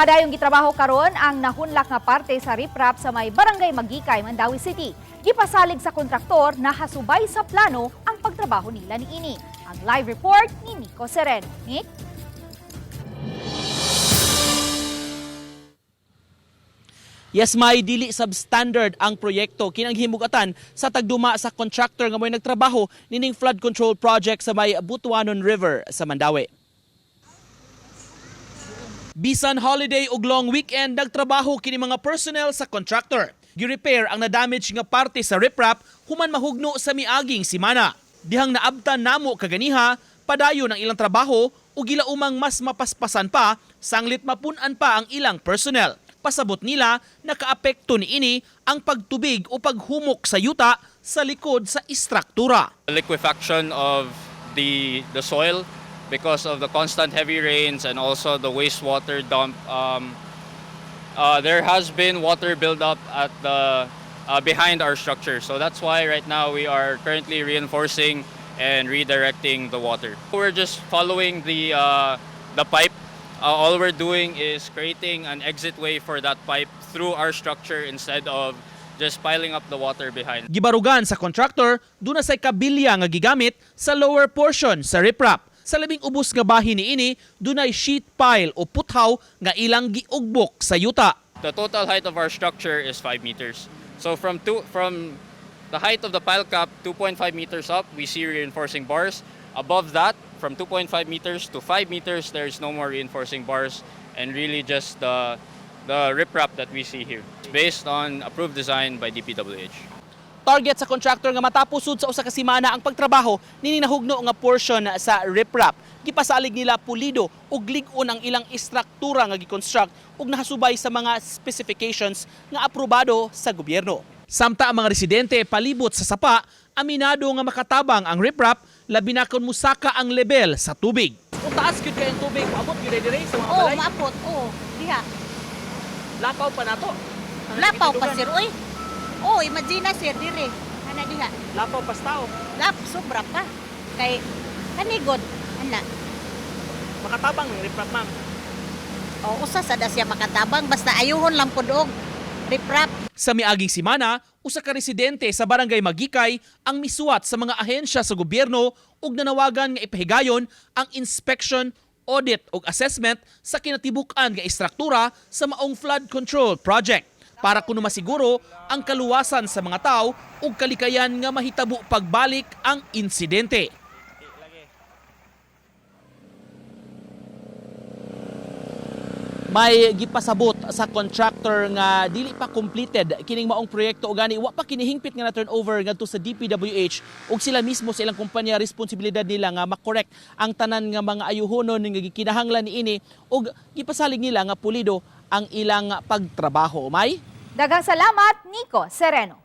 Padayong gitrabaho karon ang nahunlak nga parte sa riprap sa may Barangay Maguikay, Mandaue City. Gipasalig sa kontraktor na hasubay sa plano ang pagtrabaho nila niini. Ang live report ni Nico Sereno. Nick? Yes, may dili substandard ang proyekto kinang himugatan sa tagduma sa contractor nga mo'y nagtrabaho nining flood control project sa may Butuanon River sa Mandaue. Bisan holiday ug long weekend, nagtrabaho kini mga personnel sa contractor. Gi-repair ang na-damage nga parte sa riprap human mahugno sa miaging simana. Dihang naabtan namo kaganiha, padayon ang ilang trabaho ug gilaumang mas mapaspasan pa sanglit mapun-an pa ang ilang personnel. Pasabot nila, nakaapekto niini ang pagtubig o paghumok sa yuta sa likod sa istruktura. Liquefaction of the soil because of the constant heavy rains and also the wastewater dump. There has been water buildup at the behind our structure, so that's why right now we are currently reinforcing and redirecting the water. We're just following the pipe. All we're doing is creating an exit way for that pipe through our structure instead of just piling up the water behind. Gibarugan sa contractor, duna say kabilya nga gigamit sa lower portion sa riprap. Sa labing ubos nga bahin niini, dunay sheet pile o puthaw nga ilang giugbok sa yuta. The total height of our structure is 5 meters. So from the height of the pile cap, 2.5 meters up, we see reinforcing bars. Above that, from 2.5 meters to 5 meters, there's no more reinforcing bars and really just the riprap that we see here. Based on approved design by DPWH. Target sa contractor nga matapos sud sa usa ka semana ang pagtrabaho nini nahugno nga portion sa riprap. Gipasalig nila pulido ug lig-on ang ilang istruktura nga giconstruct ug nahasubay sa mga specifications nga aprobado sa gobyerno. Samta ang mga residente palibot sa sapa, aminado nga makatabang ang riprap, labi na kon musaka ang level sa tubig. Kung taas gyud kay ang tubig, moabot gyud dire sa mga Oh, maapot. Oh, diha. Lapaw pa nato. Lapaw pa, sir, oy. Oh, imagine na, sir, dire. Ana diha. Lapaw pa tao. Lap sobra pa. Kay kanigod ana. Makatabang ang riprap, ma'am. Oh, usa sa siya makatabang basta ayuhon lang pud og riprap. Sa miaging simana, usa ka residente sa Barangay Maguikay ang misuwat sa mga ahensya sa gobyerno ug nanawagan nga ipahigayon ang inspection, audit ug assessment sa kinatibuk-an nga istruktura sa maong flood control project para kuno masiguro ang kaluwasan sa mga tao ug kalikayan nga mahitabo pagbalik ang insidente. May gipasabot sa contractor nga dili pa completed kining maong proyekto o gani wa pa kinihingpit nga na turnover ngadto sa DPWH ug sila mismo sa ilang kumpanya, responsibilidad nila nga makorek ang tanan nga mga ayuhonon nga gikinahanglan niini ug gipasalig nila nga pulido ang ilang pagtrabaho. May Daghang salamat, Nico Sereno.